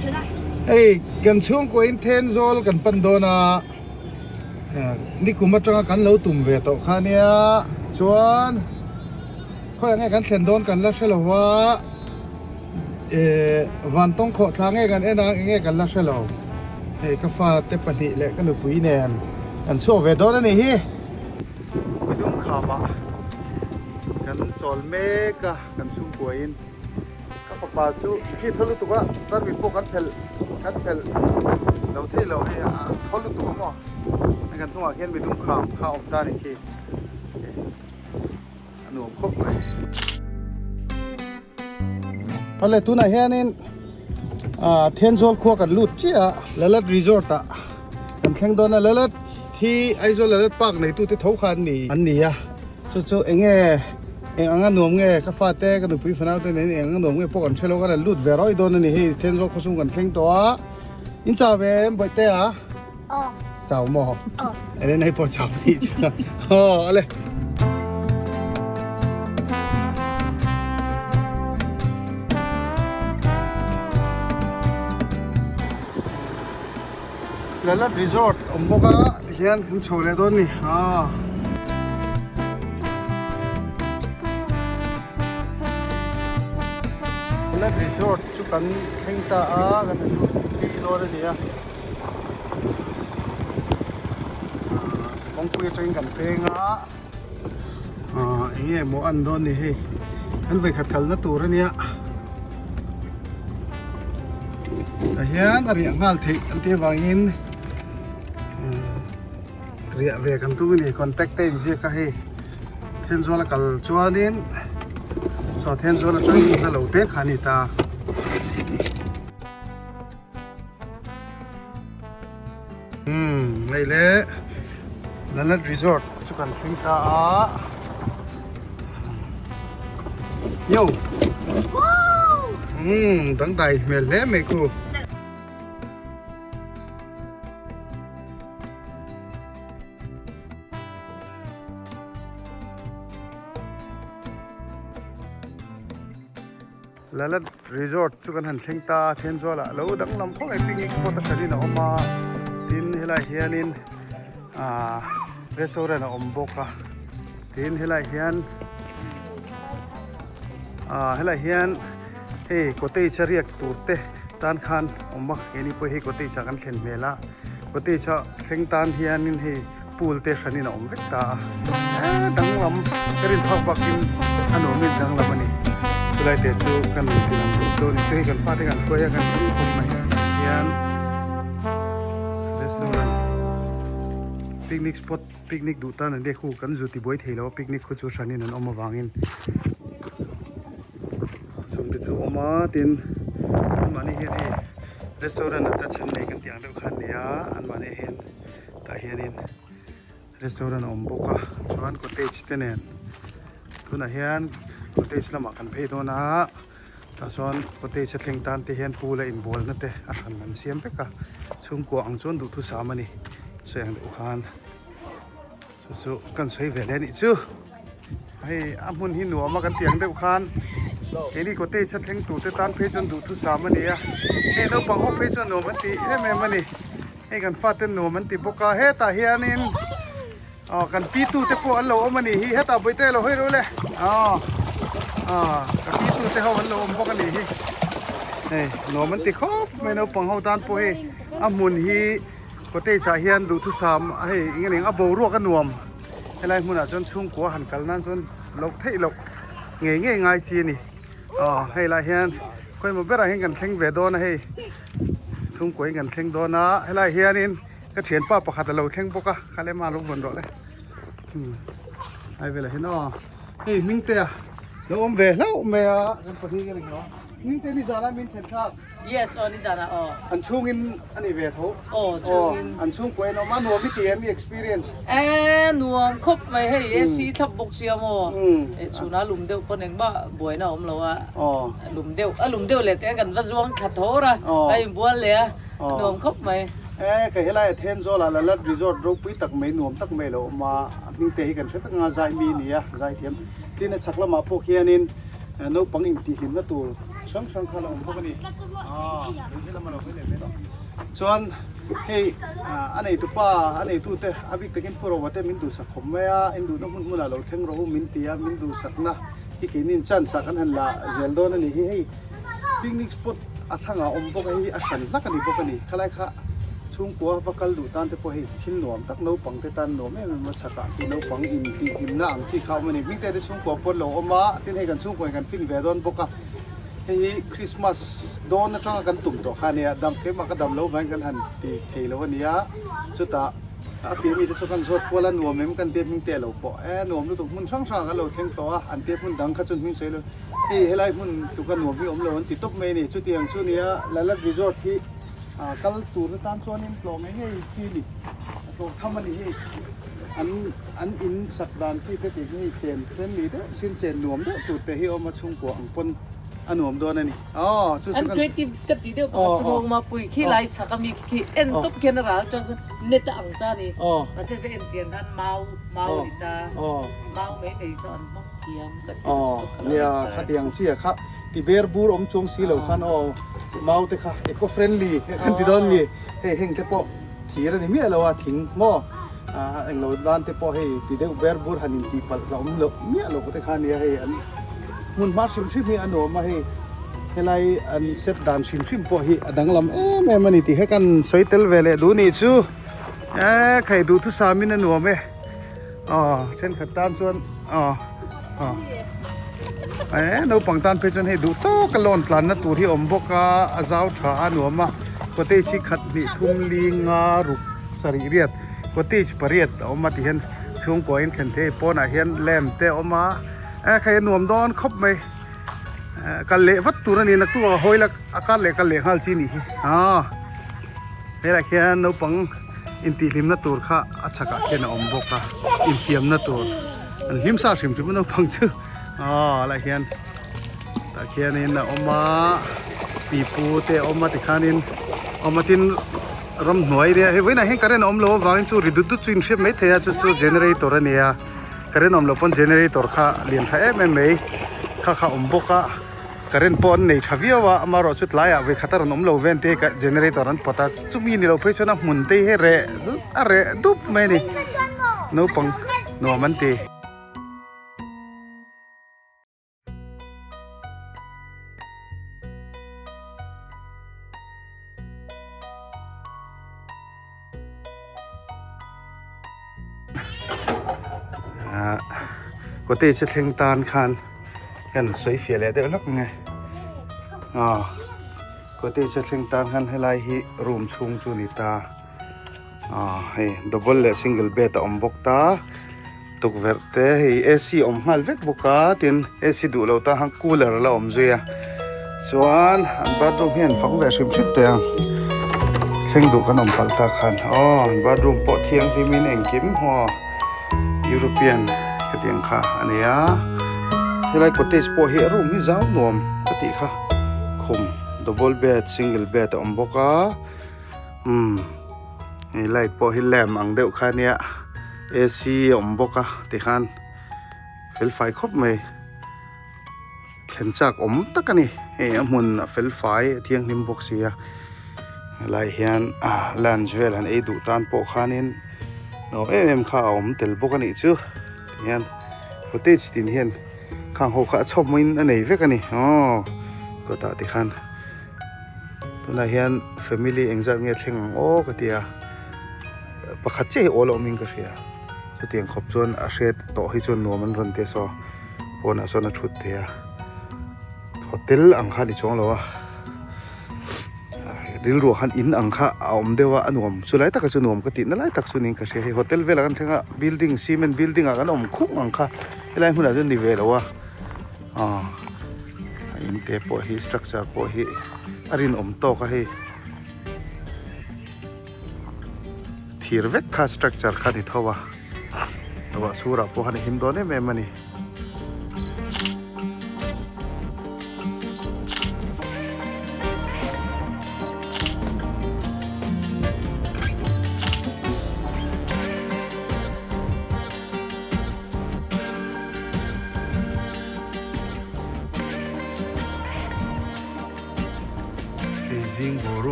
Hei kan chhungkuain Thenzawl kan pan dawn a, nikum atanga kan lo tum ve tawh kha nia, chuan khawiah nge kan thlen dawn kan la hre lo va, eh vantawng khawhthla nge kan en a eng nge kan la hre lo, hei ka fate pahnih leh ka nupui nen kan chhuak ve dawn a nih hi. Midum khamah kan chawl mek a kan chhungkuain. Ka fapa chu thli thaw lutuk a, tarmit pawh kan phelh kan phelh lo thei lo hei a thaw lutuk a maw hei kan hnungah khian midum kham kha a awm ta a ni khi a nuam khawp mai. Awle tunah hianin ah Thenzawl khua kan lut chiah a Lalat Resort ah kan thleng dawn a Lalat hi Aizawl Lalat Park neitute tho kha an ni an ni a. Chu chu eng nge eng anga nuam nge ka fate ka nupui fanau te nen eng anga nuam nge pawh kan hre lo kan han lut ve rawih dawn a ni hei Thenzawl khawsung kan thleng tawh a in chau ve em bawihte a Aw chau maw Aw eng hei pawh chau ni chu aw ale Lalat Resort awm bawk a tihian kan chho leh dawn a ni aa. Lalat Resort chu kan thleng ta a kan han lut phei dawn a ni a kawngpui atangin kan peng a aaa eng nge maw a an dawn ni hei an vawikhat kalna tur a nia. Tah hian a riah nghal theih an tih avangin riah ve kan tum a ni contact te inziak a hei Thenzawl a kal chuanin chaw Thenzawl atangin hla lo te kha a ni ta. Umm hei le Lalat Resort chu kan thleng ta a yo umm dangdai hmel hle mai khu. Lalat Resort chu kan han thleng ta a Thenzawl ah lo danglam khawp mai picnic spot a hran in a awm a tin helai hianin ahh restaurant a awm bawk a tin helai hian ahh helai hian hei cottage a riak tur te tan khan awm a keini pawh hei cottage ah kan thlen hmel a cottage a thleng tan hianin hei pool te hranin a awm vek ta a eh danglam ka rin phak bakin a nuamin danglam a ni chulai te chu kan ti lang duh chu a ni chu hei kan fate kan hruai a kan hlim khawp mai hian restaurant picnic spot picnic duh tan an khu kan zu ti buai thei lo a picnic khu chu hranin an awm avangin chung te chu awm a tin anmahni hian hei restaurant ah te a then nei kan tih ang deuh kha an ni a anmahni hian. Tah hianin restaurant a awm bawk a chuan cottage te nen tunah hian cottage lamah kan phei dawn a tah chuan cottage a thleng tan te hian pool a inbual na te a hran an siam vek a chhungkua ang chuan duhthusam a ni sawi ang deuh khan chu chu kan sawi ve leh a nih chu hei a hmun hi nuam a kan tih ang deuh khan keini cottage a thleng tur te tan phei chuan duhthusam a ni a hei naupang ho phei chuan nuam an ti em em a ni. Hei kan fate nuam an ti bawk a hetah hianin aw kan pi tu te pawh an lo awm a nih hi hetah bawihte lo hawi ru le aw aw ka pi tu te ho an lo awm bawk a nih hi hei nuam an ti khawp mai naupang ho tan pawh hei a hmun hi cottage ah hian duhthusam a hei eng nge a boruak a nuam helai hmunah chuan chhungkua han kal nan chuan loh theih loh ngei ngei ngai chi a ni aw hei lah hian khawimaw berah hian kan thleng ve dawn a hei. Chhungkua in kan thleng dawn a helai hianin ka thianpa pakhat a lo thleng bawk a kha lema lo vawn rawh le ai velah hian aw hei hmingte a lo awm ve hlauh mai a kan pahnih hian englo hmingte ni zana min thlen thlak yes aw ni zana aw an chhungin a ni ve tho aw chhungin an chhungkua in awm a nuam i ti em i experience e nuam khawp mai hei AC thlap bawk sia maw e chhuna lum deuh pawn engmah buaina a awm lo a lum deuh a lum deuh leh te kan va zuang thla thawr a a inbual leh a a nuam khawp mai. E kei helai a Thenzawl ah Lalat Resort ropui tak mai nuam tak mai lo awm a a hming te hi kan hre vek anga zai mi a ni a zai thiam tin a chhak lamah pawh khianin naupang intihhlimna tur. hrang hrang kha a la awm bawk a ni ah he lama lo hawi leh mai chuan hei a neitu pa a neitu te a bik takin pu Rova te min duhsak khawp mai a in duhna hmun hmunah lo thleng rawh u min ti a min duhsakna hi keini chance ah kan han la zel dawn a ni hi hei picnic spot a thlangah awm bawk a hei a hran hlak a ni bawk a ni khalai kha chhungkua va kal duh tan te pawh hei thil nuam tak naupang te tan nuam em em a chhakah khi naupang in tih hlimna ang chi kha a awm a ni hming te te chhungkua pawh an lo awm a tin hei kan chhungkua in kan fin ve dawn bawk a hei hi Christmas dawn atanga kan tum tawh kha a nia dam keimah ka dam lo vangin kan han ti thei lo a nia chutah A piah mite chu kan zawt kual a, nuam em kan tia hming te a lo pawh e, nuam lutuk hmun hrang hrangah kan lo thleng tawh a, an tia hmun dang kha chuan hming sawi lo hei helai hmun tluka nuam hi awm lo an ti tawp mai a ni, chutiang chu nia Lalat Resort hi kal tur atan chuanin tlawh ngei ngei chi a ni, a tlawh tham a ni hei an an in sak dan chi te tih hi hei chen friendly deuh sin chen nuam deuh tur te hi a awm a chhungkua ang pawn a nuam dawn a ni. Aw chu chu An kan creative ka ti deuh pakhat chu rawng mapui khi lai chhak ami khi en tawp khian a ral chuan net a ang ta a ni. Mahse va en chian khan mau mau a ni ta. Mau mai mai chu an hmang thiam ka ti Aw nia khatiang chiah kha ti ber bur awm chuang si lo khan aw mau te kha eco friendly kan ti dawn mi hei heng te pawh thir a ni miah lo a thing maw englo dan te pawh hei ti deuh ber bur han in tih palh hlauh awm loh miah loh te kha nia hei an hmun hma hrim hrim hi a nuam a hei helai an set dan hrim hrim pawh hi a danglam em em a ni tih he kan sawi tel ve leh duh nih chu e khai duhthusam in a nuam e aw thenkhat tan chuan aw aw e naupang tan phei chuan hei duh tawk a lawn tlanna tur hi a awm bawk a a zau tha a nuam a cottage hi khat hnih thum li nga ruk sarih riat cottage pariat a awm a ti hian chhungkua in thlen thei pawnah hian lamp te a awm a e khai a nuam dawn khawp mai kal leh vat tur a ni naktuk ah hawi la a kar leh kal leh nghal chi a nih hi aw helaiah khian naupang intihhlimna tur kha a chhakah khian a awm bawk a infiamna tur an hlim sa hrim hrim a naupang chu aw helaiah hian tah khianin a awm a pipu te a awm a tikhanin awm a tin ramhnuai nia hei vawiinah hian current a awm loh avangin chu ri dut dut chu inhriat mai thei a chu chu generator a nia current awm loh pawn generator kha lian tha em em mai kha kha a awm bawk a current pawh an nei tha viau a amaherawh chu tlaiah vawikhat a rawn awm lo vel te generator an pawt a chumi ni lo phei chuan a hmun te hi reh a reh dup mai a ni naupang nuam an ti. Cottage a thleng tan khan kan sawi fiah leh deuh hlak ang e aw cottage a thleng tan khan helai hi room chhung chu a ni ta aw hei double leh single bed a awm bawk ta tukverh te hei AC a awm nghal vek bawk a tin AC duh lo tan khan cooler a la awm zui a chuan an bathroom hi an fang ve hrim hrim teh ang thleng duh kan awm palh tak khan aw an bathroom pawh thianghlim in engkim haw European khatiang kha a ni a helai cottage pawh hi a room hi zau nuam ka tih kha khum double bed single bed a awm bawk a umm hei light pawh hi lamp ang deuh kha ania A_C a awm bawk a tikhan fel fai khawp mai thlen chak awm tak a ni hei a hmun a fel fai a thianghlim bawk si a helai hian ah lunch vel han ei duh tan pawh khanin nuam em em kha a awm tel bawk a nih chu tihian cottage tin hian khang ho kha a chhawp maiin a nei vek a ni aw kawtah tikhan. Tunah hian family engzat nge thleng ang aw ka ti a, pakhat chiah hi awl a awmin ka hria, chutiang khawp chuan a hriat tawh hi chuan nuam an rawn ti a saw pawnah sawn a thut thei a, hotel ang kha a ni chuang lo a, rilruah khan in ang kha a awm deuh a, a nuam chu lai taka chu nuam ka tihna lai tak chu niin ka hria, hei hotel velah kan thleng a building cement building ah kan awm khung ang kha helai hmunah chuan ni ve lo a. Aw a in te pawh hi structure pawh hi a rinawm tawk a hei thir vek kha structure kha a ni tho a ruah chhurah pawh khan a him dawn em em a ni.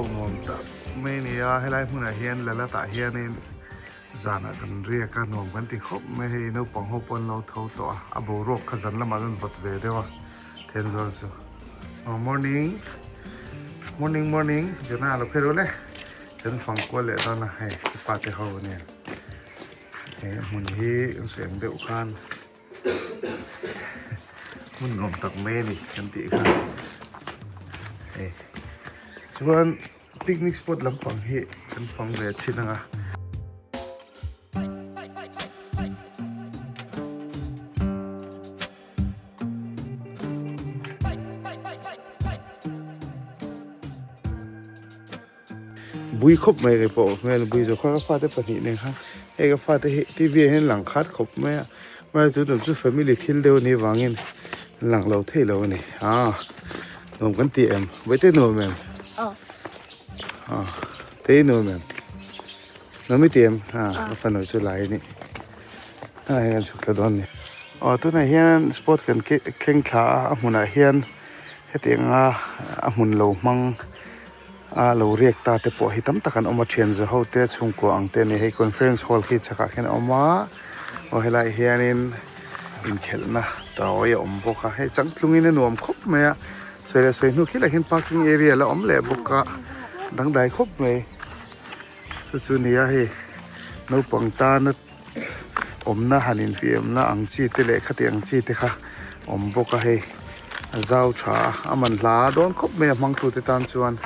boruak nuam tak mai a ni a, helai hmunah hian Lalat ah hianin zanah kan riak a, nuam kan ti khawp mai hei naupang ho pawh an lo tho tawh a, a boruak kha zan lamah chuan vawt ve deuh a Thenzawl chu. Aw morning morning morning Jonah lo phei rawh le kan fang kual leh dawn a hei ka pa te ho nen he hmun hi an sawi ang deuh khan hmun nuam tak mai a ni kan tih kha hei chuan picnic spot lampang hi kan fang ve thin ang a. Bui khawp mai kei pawh hmel bui zo kha ka fate pahnih nen khan hei ka fate hi T V ah hian lang khat khawp mai a amaherawhchu chu chu family thil deuh a nih avangin an lang lo thei lo a ni aa nuam kan ti em vawiin nuam em aa te nuam em nuam i ti em aa ka fanu chu lai a nih. Ah hei an chhuk thla dawn a ni. Aw tunah hian sport kan thleng thla a a hmunah hian hetianga a hmun lo hmang a lo riak ta te pawh hi tam tak an awm a thian za ho te chhungkua ang te a ni hei conference hall khi chhakah khian a awm a aw helaiah hianin inkhelhna tawi a awm bawk a hei changtlungin a nuam khawp mai a sawi leh sawi hnu khilaiah hian parking area la awm leh bawk a dangdai khawp mai chu chu nia hei naupang tana awmna han infiamna ang chi te leh khati ang chi te kha awm bawk a hei a zau tha a a man hla dawn khawp mai a hmang tu te tan chuan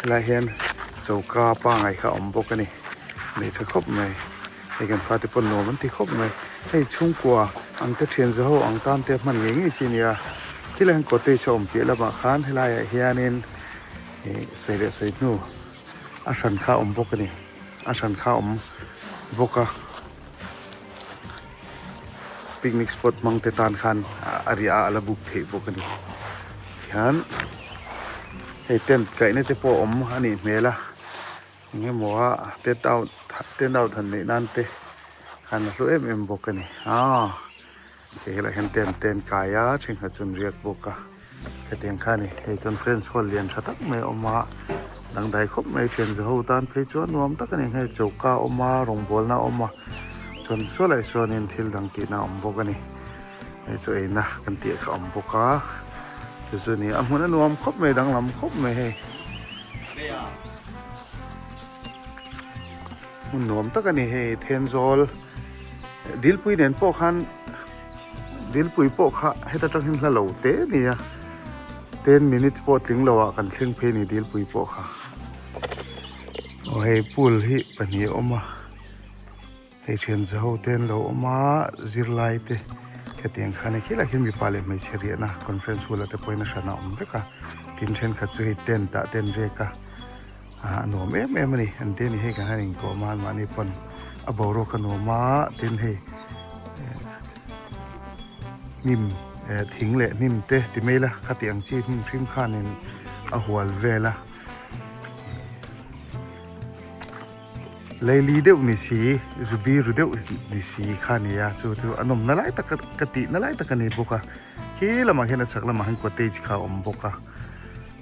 helaiah hian choka pangai kha a awm bawk a ni nei tha khawp mai hei kan fate pawh nuam an ti khawp mai hei chhungkua ang te thian za ho ang tan te hman ngei ngei chi a ni a khilaiah hian cottage a awm piah lamah khan helaiah hianin ih sawi leh sawi hnu. a hran kha a awm bawk a ni a hran kha a awm bawk a picnic spot hmang te tan khan a riah a a la book theih bawk a ni tihian hei tent kaihna te pawh a awm a nih hmel a eng emaw a tent out tent out han neih nan te khan a hlu em em bawk a ni aw. Hei helaiah hian tent te an kai a thenkhat chu an riak bawk a hetiang kha a ni hei conference hall lian tha tak mai a awm a dangdai khawp mai thian za ho tan phei chuan nuam tak a ni hei choka a awm a rawngbawlna a awm a chuan saw lai sawn in thil dang tihna a awm bawk a ni hei chaw eina kan tih kha a awm bawk a chu chu a ni a hmun a nuam khawp mai danglam khawp mai hei hmun nuam tak a ni hei Thenzawl. Dilpui nen pawh khan dilpui pawh kha heta tang hian hla lo te a ni a ten minutes pawh tling lo ah kan thleng phei a ni dilpui pawh kha aw hei pool hi pahnih a awm a hei thian za ho te an lo awm a zirlai te hetiang khan hei khilaiah khian mipa leh hmeichhe riahna conference hall ah te pawhin a hran a awm vek a tin thenkhat chu hei tent ah te an riak a. A nuam em em a ni an ti a ni hei kan han inkawm a anmahni pawn a boruak a nuam a tin hei hnim eh thing leh hnim te ti mai ila khati ang chi hnim hrim khanin a hual vel a leili deuh ni si zubi ru deuh ni si kha a ni a chu chu a nawmna lai tak ka tihna lai tak a ni bawk a khi lamah hian a chhak lamah hian cottage kha a awm bawk a.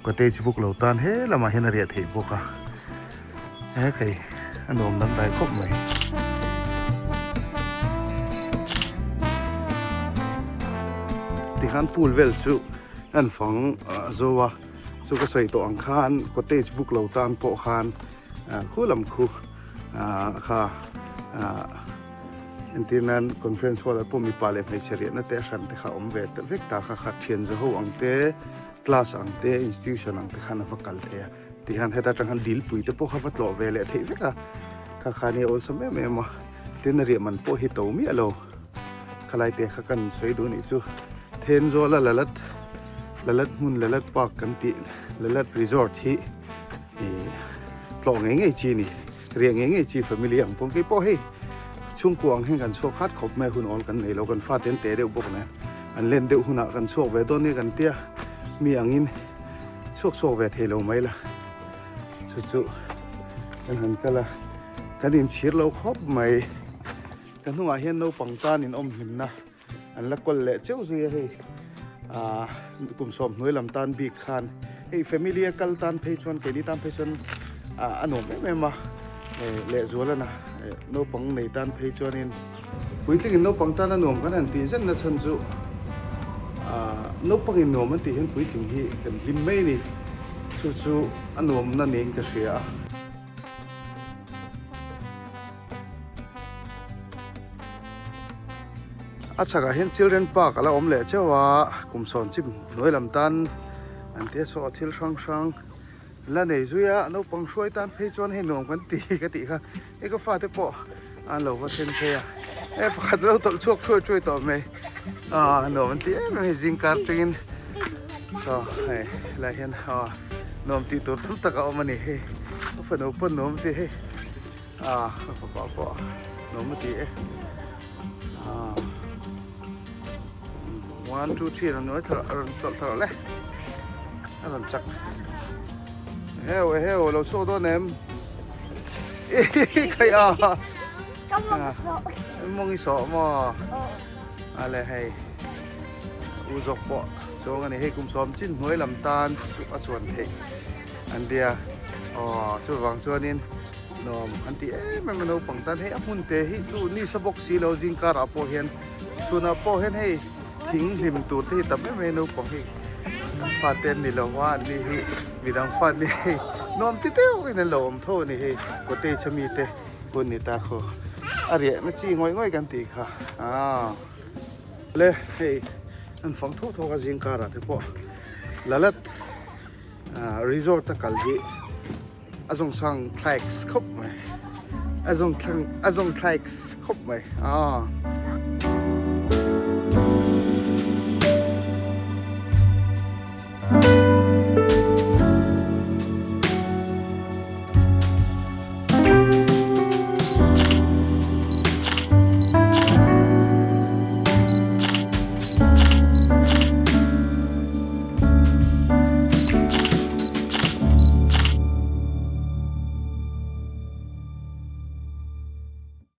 Cottage book lo tan he lamah hian a riah theih bawk a he kei a nuam dangdai khawp mai. Tikhan pool vel chu an fang zo a chu ka sawi tawh ang khan cottage book lo tan pawh khan khu lam khu kha entir nan conference hall ah pawh mipa leh hmeichhe riahna te a hran te kha a awm ve vek ta kha kha thian za ho ang te. Class ang te institution ang te khan a va kal thei a tihian heta tang hian dilpui te pawh kha va tlawh ve leh theih vek a kha kha nia awlsam em em a tin a riah man pawh hi to miah lo khalai te kha kan sawi duh nih chu Thenzawl a Lalat Lalat hmun Lalat park kan tih Lalat resort hi ih tlawh ngei ngei chi a ni riah ngei ngei chi family ang pawh keipawh hei chhungkua ang hian kan chhuak khat khawp mai a hun awl kan nei lo kan fate an te deuh bawk nen. An len deuh hunah kan chhuak ve dawn nia kan tia mi angin chhuak chhuak ve thei lo mai la chu chu kan han kal a kan inchhir lo khawp mai ka hnungah hian naupang tan in awm hlimna an la kawl leh cheu zui a hei ah kum sawm hnuai lam tan bik khan. Hei family a kal tan phei chuan keini tan phei chuan a nuam em em a lehzual a na naupang nei tan phei chuanin puitlingin naupang tan a nuam kan han tih zen na chhan chu naupangin nuam an tih hian puitling hi kan hlim mai a ni chu chu a nuamna niin ka hria a. A chhakah hian children park a la awm leh chauh a kum sawn chim hnuai lam tan an tia saw thil hrang hrang la nei zui a naupang hruai tan phei chuan hei nuam kan ti ka tih kha hei ka fate pawh an lo va then phei a he pakhat lo tawlh chhuak thuai thuai tawh mai ah nuam an ti em em hei zing kar tangin saw hei helai hian aw nuam tih tur tam tak a awm a ni hei ka fanu pawn nuam a ti hei. Ah, ka fapa pawh nuam a ti e. Ah. 1 2 3 rawn nuai thar rawn tawlh thar le. A rawn chak. Heo heo lo chhuak dawn em. Khai a. Ka mong so. Mong i so maw. Ale hei. U zawk pawh chuang ani hei kum sawm chin hnuai lam tan chu a chuan theih. An tia aw chuvang chuanin nuam an ti em em a naupang tan hei a hmun te hi chu ni sa bawk si lo zing karah pawh hian chhunah pawh hian hei thing hlim tur te hi tam em em naupang hi an fate an ni lo a an ni hi midang fa an ni hei nuam ti deuh in an lo awm tho a ni hei cottage ami te hun ni ta khaw a riahna chi ngawih ngawih kan tih kha aaa le hei an fang thawk thawk a zing karah te pawh la lat. Resort a kal hi a zawng sang thlaiks khawp mai a zawng thlang a zawng thlaiks khawp mai aw.